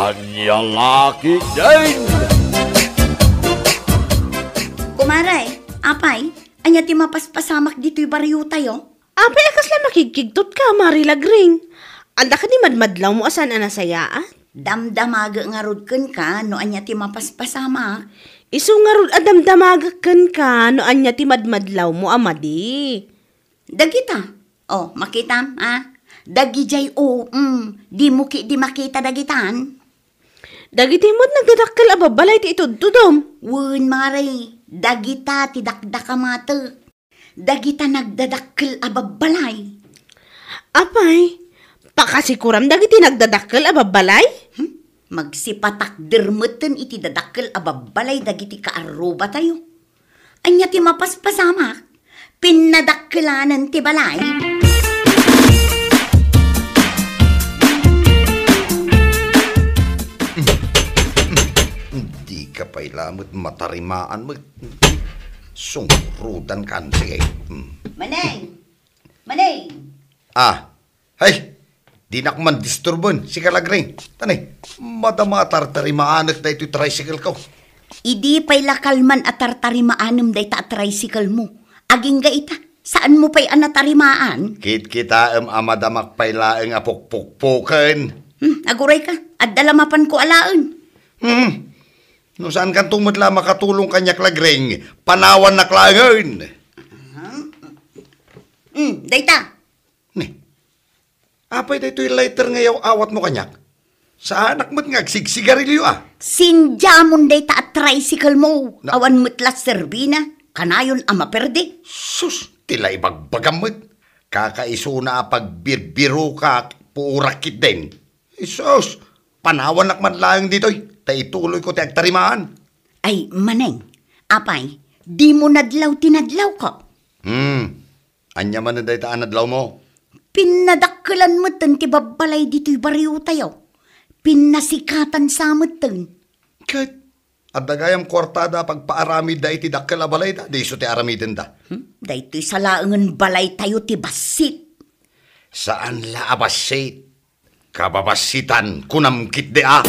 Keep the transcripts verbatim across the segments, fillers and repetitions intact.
Ania la ketdin? Kumare, apay, ania ti mapaspasamak ditoy bariotayo? Apay a kasla makigkigtot ka, Mari Lagring? Anda kadi madmadlawmo a saan a nasayaat? Damdamagek ngarud kenka no ania ti mapaspasamak. Isu ngarud a damdamagek kenka no ania ti madmadlawmo a madi. Dagita. Oh, makitam, a? Dagidiay, o, mm, dimo ketdi makita dagitan. Dagiti met nagdadakkel a babbalay ti itudtudom. Wen, Mari, dagita ti dakdakamatek. Dagita nagdadakkel a babbalay. Apay, pakasikuram dagiti nagdadakkel a babbalay? Hmm? Magsipatakder metten iti dadakkel a babbalay dagiti kaarrubatayo. Ania ti mapaspasamak? Pinnadakkelanen ti balay. Dika pay lamet matarimaan met. Sungrodan kan, sige. Mm. Maneng! Maneng! Ah, hay, dinak man disturben, si Kalagring. Tani, madama a tartarimaanek daytoy tricycle ko. Idi pay la kalman a tartarimaanem dayta a tricycle mo. Agingga ita, saan mo pay a natarimaan? Kitkitaem a madamak pay laeng a pukpukpuken. Hmm, aguray ka, adda la mapanko alaen. Hmm, no saan kanto met la makatulong kaniak, Lagring, panawannak laengen. Hmm, dayta. Ni, apay daytoy lighter nga yaw-awatmo kaniak? Saanak met nga agsigsigarilyo, a? Sindiamon dayta a tricycle mo. Na- Awan met la serbina. Kanayon a maperde. Sus, ti la ibagbagam met. Kakaisuna a pagbirbirokak, puorak ketdin. Sus, panawannak man laeng ditoy, ta ituloyko ti agtarimaan. Ay, Maneng, apay, dimo nadlaw ti nadlawko? Hmm. Ania manen dayta a nadlawmo? Pinnadakkelan metten ti babbalay ditoy bariotayo. Pinnasikatan sa metten. Ket adda gayam kuartada a pagpaaramidda iti dakkel a balayda, di isu ti aramidenda. Hmm? Daytoy sa laengen balaytayo ti bassit. Saan la a bassit? Kababassitan, kunam ketdi a.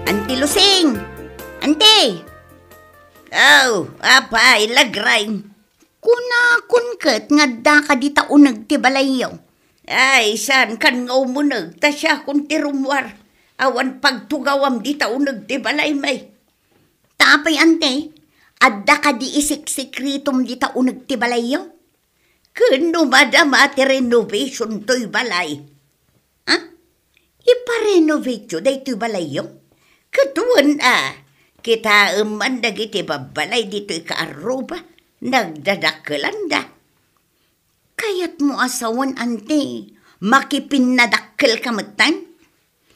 Anti Lusing! Anti! Aw, apay, Lagring. Kunakon ket nga addaka dita uneg ti balayyo. Ay, saankan nga umuneg, ta siakon ti rummuar. Awan pagtugawam dita uneg ti balaymi. Ta apay, Anti, adda kadi isiksikritom dita uneg ti balayyo? Ken no madama ti renovation toy balay, ha? Iparenovateyo daytoy balayyo? Ket wen a, kitaem man dagiti babbalay ditoy kaarruba, nagdadakkelanda. Kayatmo a sawen, Anti, makipinnadakkelka metten?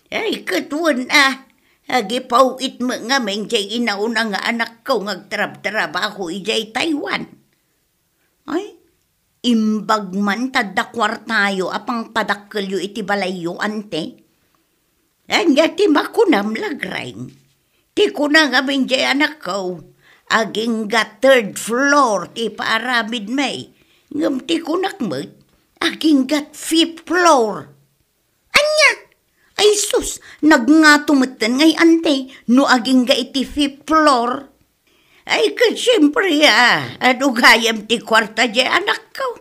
Ay, ket wen a, agipaw-it met ngamin diay inauna nga anakko nga agtrabtrabaho idiay Taiwan. Ay, imbag man ta adda kuartayo a pangpadakkelyo iti balayyo, Anti. Ania ti makunam, Lagring? Ti kuna ngamin diay anakko, agingga third floor ti ipaaramidmi. Ngem ti kunak met, agingga fifth floor. Ania? Ay sus, nagngato metten ngay, Anti, no agingga iti fifth floor. Ay, ket siempre, a, adu gayam ti kuarta diay anakko.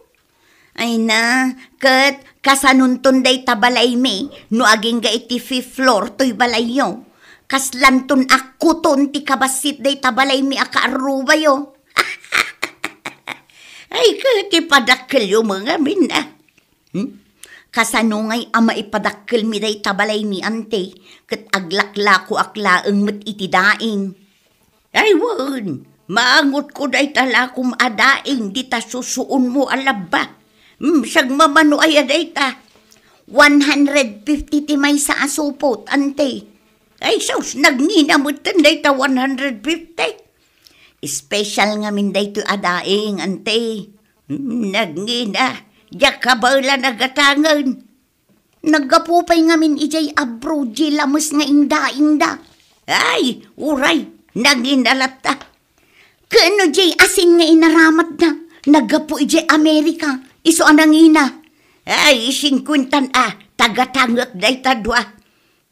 Ay na, ket kasanonton dayta balaymi no agingga iti fifth floor toy balayyo? Kaslanton akkuton ti kabassit dayta balaymi a kaarrubayo. Ay, ket ipadakkelyo met ngamin, a. Hmm? Kasano ngay a maipadakkelmi dayta balaymi, Anti, ket aglaklakoak laeng met iti daing? Ay wen, maangotko dayta lakom a daing dita susuonmo a labba. Hmm, sagmamano aya dayta? One hundred fifty ti maysa a supot, Anti. Ay sus, nagngina metten dayta one hundred fifty. Special ngamin daytoy a daing, Anti. Hmm, nagngina, diak kabaelan a gatangen. Naggapu pay ngamin idiay abroad diay lames nga indaingda. Ay, uray, nangina latta. Ken no diay asin nga inaramatda, naggapu idiay Amerika, isu a nangina, "Ay, singkuentan a, tagatangek dayta dua."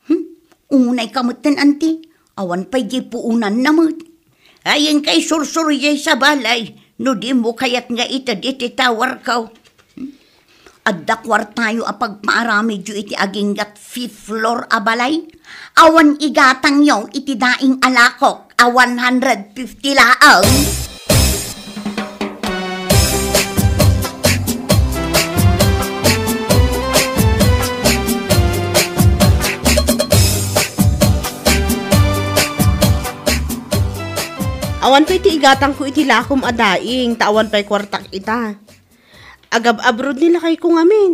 Hmm? Unay ka metten, anti. Awan pay diay puonanna met. Ay, inkay sursuro diay sa balay, no dimo kayat nga ited iti towerko. Hmm? Adda kuartayo a pagpaaramidyo iti aginggat fifth floor a balay? Awan igatangyo iti daing a lakok a one hundred fifty laeng? Awan pay ti igatangko iti lakom a daing, ta awan pay kuartak ita. Agab-abroad ni lakayko ngamin.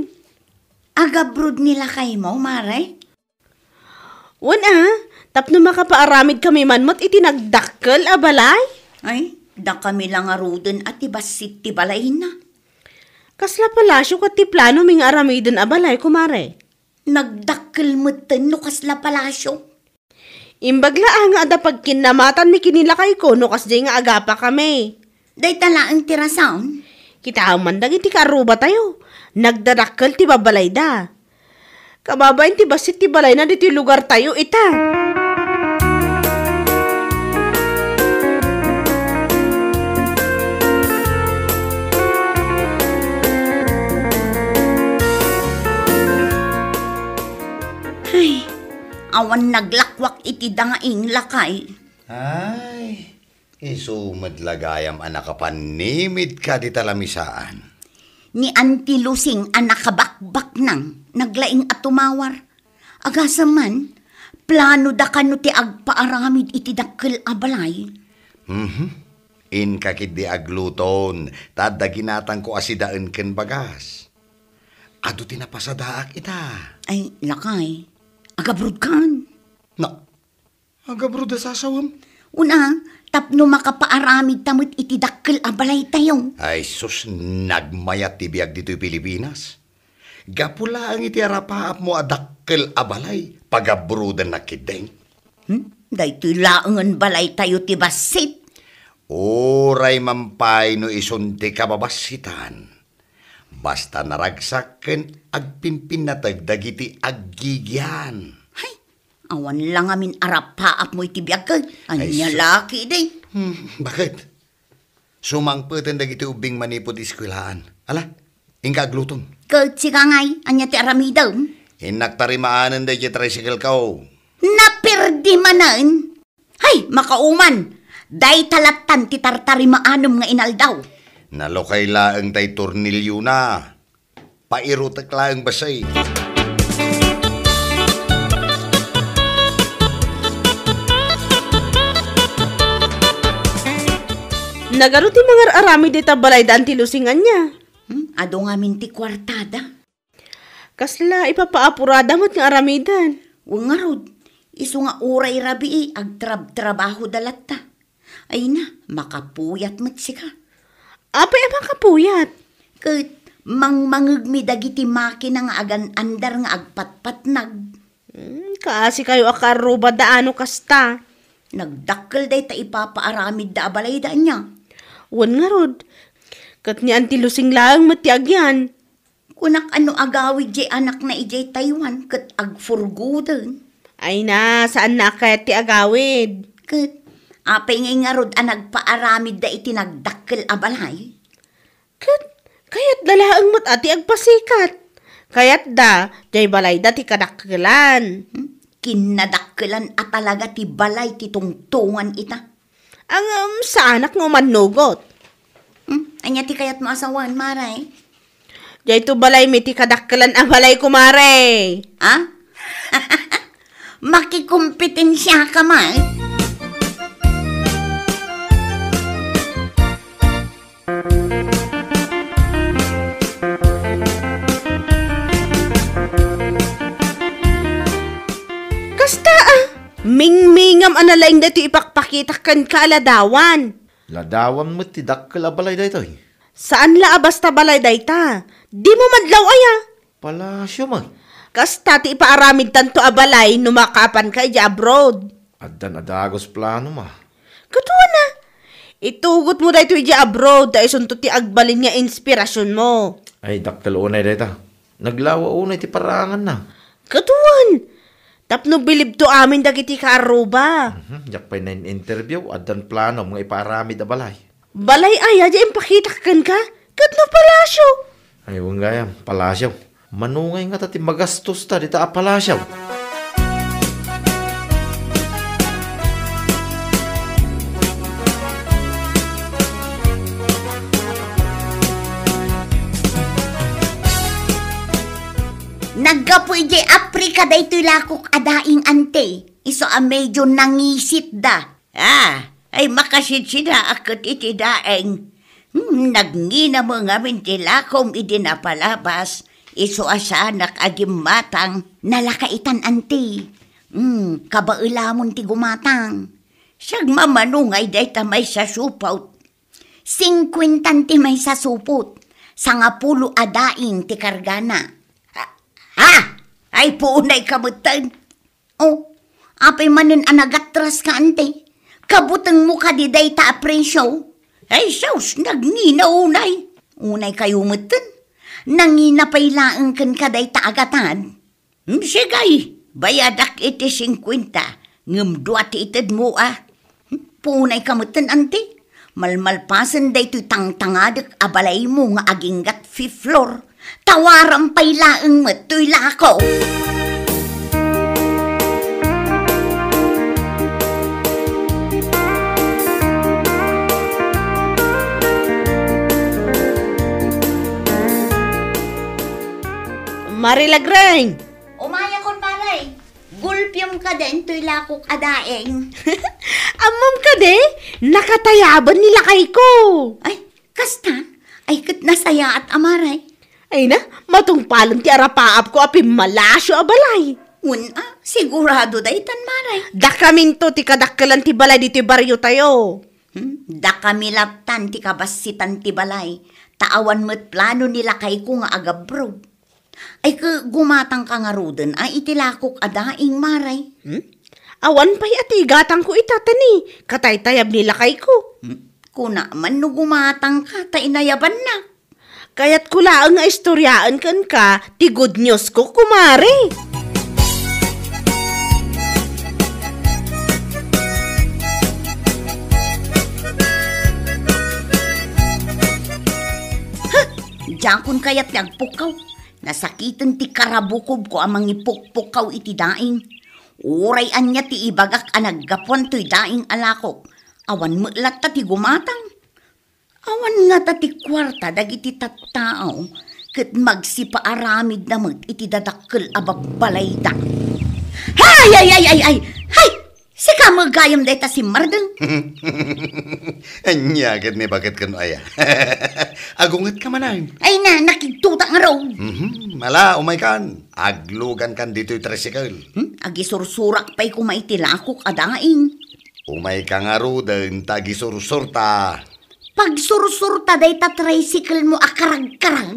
Agab-abroad ni lakaymo, Mare? Wen a, tapno makapaaramid kami man met iti nagdakkel a balay. Ay, dakami la ngaruden a ti bassit ti balayna. Kasla palasio ket ti planomi nga aramiden a balay, kumare? Nagdakkel metten no kasla palasio. Imbag la a nga adda pagkinnamatanmi ken ni lakayko no kasdiay nga agapakami. Dayta laeng ti rason. Kitaem man dagiti kaarrubatayo. Nagdadakkel ti babalayda. Kababain ti bassit ti balayna ditoy lugartayo ita. Ay, awan naglakwak iti daing, lakay. Ay, isu met la gayam a nakapannimidka dita lamisaan. Ni Auntie Lusing a nakabakbaknang, naglaing a tumawar. Agasem man, planoda kano ti agpaaramid iti dakkel a balay. Mhm. Inka ketdi agluton, ta adda ginatangko a sidaen ken bagas. Adu ti napasadaak ita. Ay, lakay, agabrodkan. Na, Agabroad a sasawem? Una, tapno makapaaramidta met iti dakkel a balaytayo. Ay sus, nagmayat ti biag ditoy Pilipinas. Gapu laeng iti arapaapmo a dakkel a balay, pagabroadennak ketdin. Hmm? Daytoy laengen balaytayo ti bassit. Uray man pay no isun ti kababassitan. Basta naragsak ken agpinpinnateg dagiti aggigian. Hay, awan la ngamin arapaapmo iti biag ket ania la ketdi. Hmm, baket? Sumangpeten dagiti ubbing manipud eskuelaan. Ala, inka agluton. Ket sika ngay, ania ti aramidem? Innak tarimaanen daydiay tricycle ko. Naperdi manen? Hay, makauman! Dayta lattan ti tartarimaanem nga inaldaw. Nalukay laeng tay torniliona. Pairutek laeng bassit. Nagadu ti mangar-aramid dita balay da Auntie Lusing ania? Hmm? Adu ngamin ti kuartada. Kasla ipapaapurada met nga aramiden. Wen ngarud, isu nga uray rabii agtrabtrabahoda latta. Ay na, makapuyat met sika. Apay a makapuyat? Ket mangmangegmi dagiti makina nga agan-andar nga agpatpatnag. Hmm, kaasi kayo a kaarrubada a no kasta. Nagdakkel dayta ipapaaramidda a balayda ania? Wen ngarud, ket ni Auntie Lusing laeng met ti agian. Kunak a no agawid diay anakna idiay Taiwan ket agfurgoden. Ay na, saanna a kayat ti agawid. Ket apay ngay ngarud a nagpaaramidda iti nagdakkel a balay? Ket kayatda laeng met a ti agpasikat. Kayatda, diay balayda ti kadakkelan. Hmm? Kinnadakkelan a talaga ti balay ti tungtongan ita. Ngem, saanak nga umannugot. Hmm? Ania ti kayatmo a sawen, Mare? Diayto balaymi ti kadakkelan a balay, kumare. Ha? Makikompetensiaka man? Kasta a, mingmingam a nalaing daytoy ipakpakitak kenka a ladawan. Ladawan met ti dakkel a balay daytoy. Saan la a basta balay dayta. Dimo madlaw aya? Palasio met. Kasta ti ipaaramidtanto a balay no makaapanka idiay abroad. Addan a dagus planom a. Ket wen a, Itugotmo daytoy idiay abroad, ta isunto ti agbalin nga inspirasionmo. Ay, dakkel unay dayta. Naglawa unay ti paraanganna. Ket wen, tapno bilibto amin dagiti kaarruba. Mhm, diak pay nain-interview, addan planom nga ipaaramid a balay. Balay aya diay impakitak kenka? Ket no palasio? Ay, wen gayam, palasio. Mano ngay ngata ti magastosta dita a palasio? Naggapu idiay Africa daytoy lakok a daing, anti. Isu a medyo nangisitda. Ah, ay makasidsida a ket iti daing. Hmm, nagngina met ngamin ti lakom idi napalabas. Isu a saanak a gimmatang. Nalaka itan, anti. Hmm, kabaelamon ti gumatang. Sagmamano ngay dayta maysa supot. Singkuentan ti maysa supot. Sangapulo a daing ti kargana. Ha? Ha? Ay, puonay ka metten. Oh, apay manen a nagatraska, anti? Kabutengmo kadi dayta a presio? Ay, sus, nagngina unay. Unay kayo metten. Nangina pay laeng kenka dayta a gatad. Hmm, sige, bayadak iti singkuenta, ngem dua ti itedmo a. Punay ka metten, anti. Malmalpasen daytoy tangtangadek a balaymo nga aginggat fifth floor. Tawaram pay laeng met toy lako. Mari Lagreng! Umayakon, Mari. Gulpiom kadi intoy lakok a daing. Ammom kadi, nakatayaben ni lakayko. Ay, kasta? Ay, ket nasayaat a, Mari. Ay na, matungpalen ti arapaapko a pimmalasio a balay. Wen a, sigurado daytan, Mari. Dakaminto ti kadakkelan ti balay ditoy bariotayo. Hmm? Dakami lattan ti kabassitan ti balay, ta awan met plano ni lakayko nga agabroad. Ay, ke, gumatangka ngaruden a iti lakok a daing, Mari. Hmm? Awan pay a ti igatangko ita, tani, kataytayab ni lakayko. Hmm? Kuna man no gumatangka ta inayabanna. Kayatko laeng nga istoryaen kenka ti good news ko, kumare. Ha! Diakon kayat ti agpukkaw. Nasakiten ti karabukobko a mangipukpukkaw iti daing. Uray ania ti ibagak a naggapuan toy daing a lakok. Awan met latta ti gumatang. Awan ngata ti kuarta dagiti tattao ket magsipaaramidda met iti dadakkel a babbalayda. Hay, ay, ay, ay, ay! Hay! Sika met gayam dayta simmardeng. Ania ket ni baket ken aya? Agungetka manen. Ay na, nakigtutak ngarud. Mhm, ala, umaykan. Aglugankan ditoy tricycle. Hmm? Agisursurak pay koma iti lakok a daing. Umayka ngaruden ta agisursurta. Pagsursurta dayta tricycle mo a karagkarag.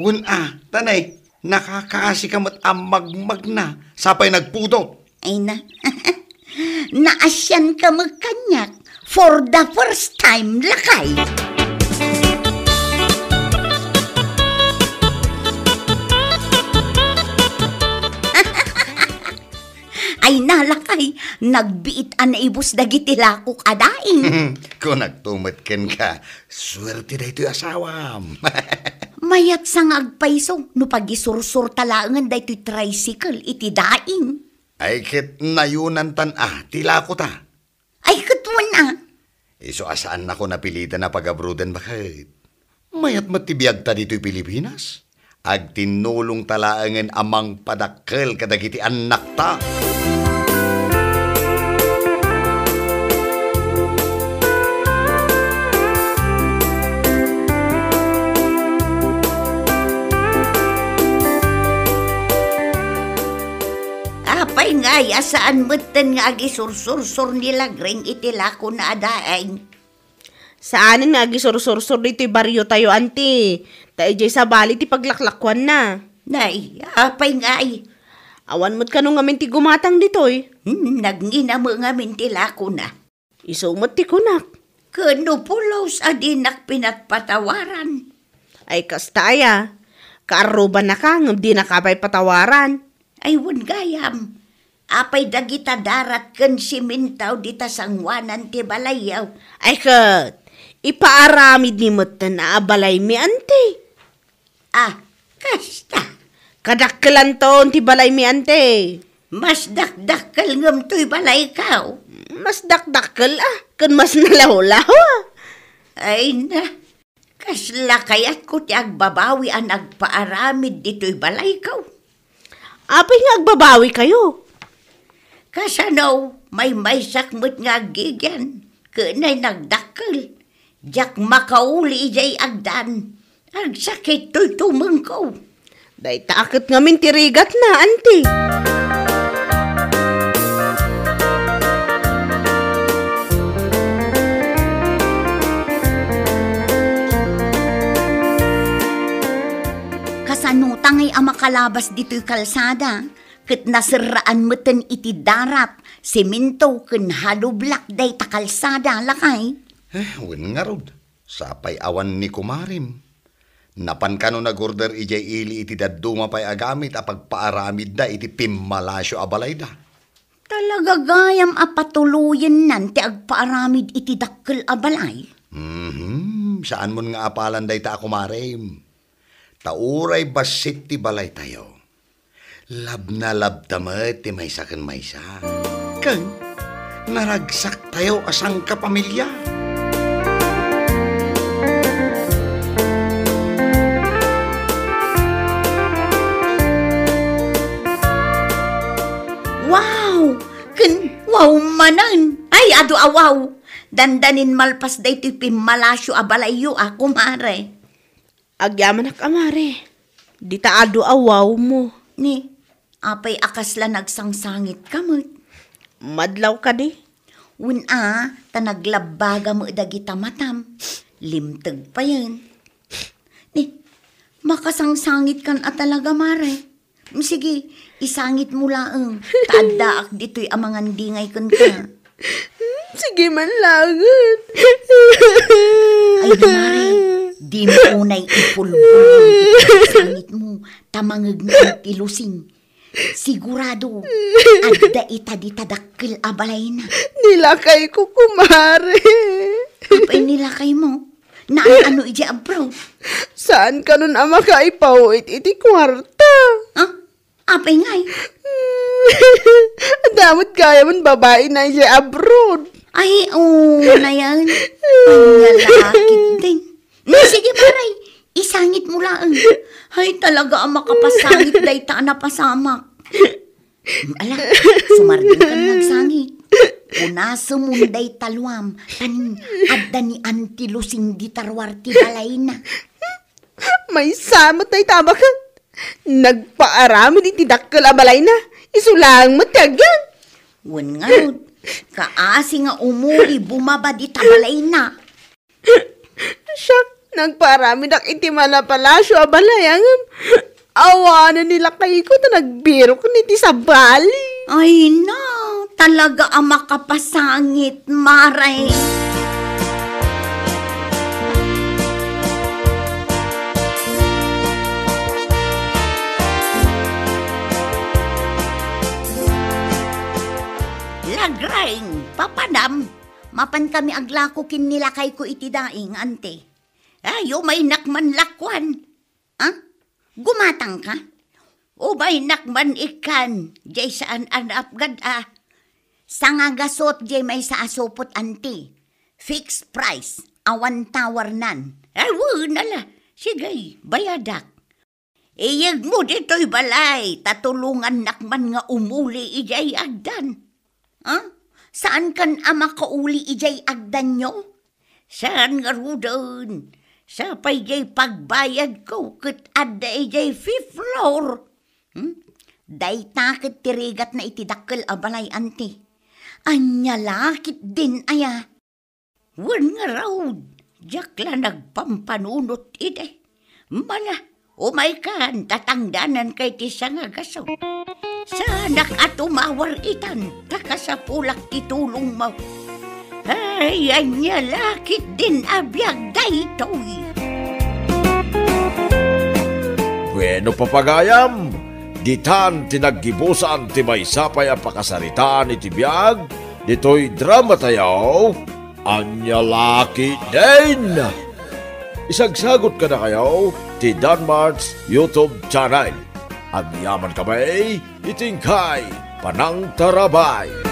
Wen a, tanay, nakakaasika met a magmagna, sapay nagpudot. Ay na. Naasianka met kaniak for the first time, lakay. Ay na, lakay, nagbiit a naibus dagiti lakok a daing. Kunakto met kenka, suerte daytoy asawam. Mayat sa nga agpayso no pagisursurta laengen daytoy tricycle iti daing. Ay ket nayunantan a ti lakota. Ay, ket wen a. Isu a saannakon a piliten a pagabruden, baket. Mayat met ti biagta ditoy Pilipinas. Agtinnulongta laengen a mangpadakkel kadagiti annakta. Apay nga aya saan metten nga agisursursor ni Lagreng iti lakona a daing? Saanen nga agisursursor ditoy bariotayo, anti. Ta idiay sabali ti paglaklakuanna. Nay, apay ngay? Awan met kano ngamin ti gumatang ditoy? Hmm, nagngina met ngamin ti lakona. Isu met ti kunak. Ken no pulos a dinak pinatpatawaran. Ay, kasta aya. Kaarrubanaka, ngem dinaka pay patawaran. Ay, wen gayam. Apay dagita darat ken siminto dita sangoanan ti balayyo? Ay, ket, ipaaramidmi metten a abalaymi, anti. Ah, kasta. Kadakkelanton ti balaymi, anti. Mas dakdakkel ngem toy balayko. Mas dakdakkel, ah, ken mas nalawlaw, ah. Ay na, kasla kayatko ti agbabawi a nagpaaramid ditoy balayko. Apay nga agbabawikayo? Kasano, maymaysak met nga aggigyan, ken ay nagdakkel. Diak makauli idiay agdan. Agsakit toy tumengko. Dayta a ket ngamin ti rigatna, anti. Kasanota ngay a makalabas ditoy kalsada, ket naserraan metten iti darat, semento ken hollow block dayta kalsada, lakay. Eh, wen ngarud. Sapay awan ni kumarem. Napan kano nag-order idiay ili iti dadduma pay a gamit a pagpaaramidda iti pimmalasio a balayda. Talaga gayam a patuloyennan ti agpaaramid iti dakkel a balay? Mhm, saanmon nga apalan dayta a kumarem. Ta uray bassit ti balaytayo. Labnalabta met ti maysa ken maysa. Ken naragsaktayo a sangkapamilya. Wow! Ken wow manen! Ay, adu a wow! Dandanin malpas daytoy pimmalasio a balayyo a, kumare. Agyamanak a mare, dita adu a wow mo. Ni, apay a kasla nagsangsangit ka met? Madlaw kadi? Wen a, ta naglabbaga met dagita matam. Limteg payen. Ni, makasangsangit kan a talaga, mare. Sige, isangit mo laeng. Ta addaak ditoy a mangandingay kenka. Hmm, sige man laengen. Ay, na, mare, di mo unay ipulbul iti sangit mo, ta mangegna ti lusing. Sigurado, adda ita dita dakkel a balayna. Nilakay ko, kumare. Apay nilakay mo? Naan-ano idiay abroad? Saan kanon a makaipawit iti kuarta? Ah? Apay ngay? Adda met gayam babaina idiay abroad. Ay, oo, na yan. Anya lakit din. Hmm, sige, paray. Isangit mo laeng. Ay, talaga a makapasangit dayta a napasamak. Ala, sumardeng kan nga agsangit. Punasemon dayta luam, tan adda ni Auntie Lusing dita ruar ti balayna. Maysa met dayta a baket. Nagpaaramid iti dakkel a balayna. Isu laeng met ti agyan. Wen ngarud, kaasi nga umuli bumaba dita balayna. Siak, nagpaaramidak iti malapalasio a balay, ngem awanen ni lakayko ta nagbirok iti sabali. Ay na, talaga a makapasangit, mare. Lagreng, papanam, mapan kami aglako ken ni lakayko iti daing, ante. Ay, umaynak man lakuan. Ah? Gumatangka? Umaynak man ikkan, jay saan a naapgad a. Sangagasut jay maysa a supot, anti. Fixed price, awan tawarnan. Ay, wen, ala. Sige, bayadak. Iyegmo ditoy balay, ta tulongannak man nga umuli idiay agdan. Ah? Saankan a makauli idiay agdanyo? Saan ngaruden? Sapay jay pagbayadko ket adda idiay fifth floor. Hmm? Dayta ket ti rigatna iti dakkel a balay, anti. Ania la ketdin aya? Wen ngarud, diak la nagpampanunot idi. Mala, umaykan, ta tangdananka iti sangagasut. Saanak a tumawar itan, ta kasapulak ti tulongmo. Ay, ania la ketdin a biag daytoy? Bueno, papagayam, ditan ti naggibusan ti maysa pay a pakasaritaan iti biag ditoy drama tayo. Ania la ketdin? Isagsagot kadakayo ti Danmart's YouTube channel. Agyaman kami iti inkay panangtarabay.